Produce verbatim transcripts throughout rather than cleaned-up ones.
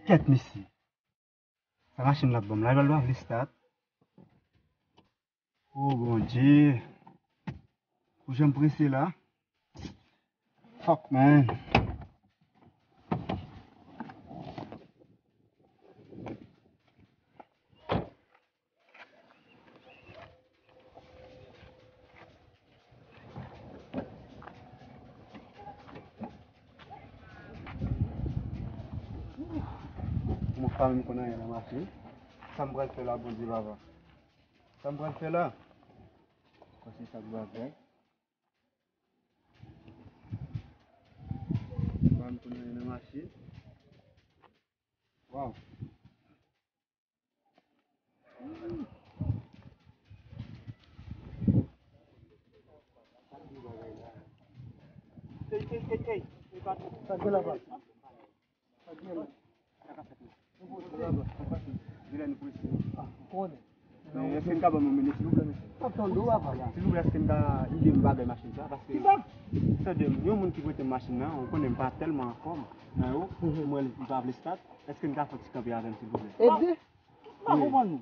Kèt, mesye. Sa machin la ap ban m la, l pral vle start. Oh, Bondye. Pou jan m prese la. Fuck, man. Mwen pa menm konn anyen nan machin. Sa m pral fè la, Bondye papa? Sa m pral fè la? Sa se sak bagay. Mwen pa menm konn anyen nan machin. Waw. Sa gen la, pa? Sa gen la. Sa gen la, pa? Genlè nou prese. Ah, ou konnen. Men èske n ka ban m yon minit, silvouplè, mesye? M ap tande w, papa. Silvouplè, èske n ka ede m bagay machin sa? Paske, tande m, yon moun ki prete m machin nan, ou konnen m pa tèlman anfòm nan yo, mwen, m pa vle start. Èske n ka fè ti kanpe avè m, silvouplè? Ede? M pa konprann nou.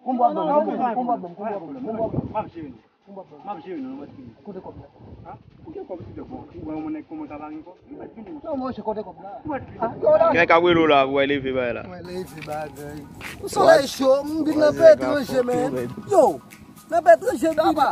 Konbwa blan, konbwa blan, konbwa blan, konbwa blan. M ap jere nou. M ap jere nou, mwen di. Kote kòb la? Ha? Ou gen kòb si de bon. Ou wè yon nèg kòman ka pa gen kòb? Ou mèt vini, monchè. Non, monchè, kote kòb la? Ou mèt vini. Ah, yo la. Nèg k ap rele w la, pou w leve bagay la. Mwen leve bagay. Ou son lè cho, m vin nan peyi etranje, men. Yo, nan peyi etranje, papa.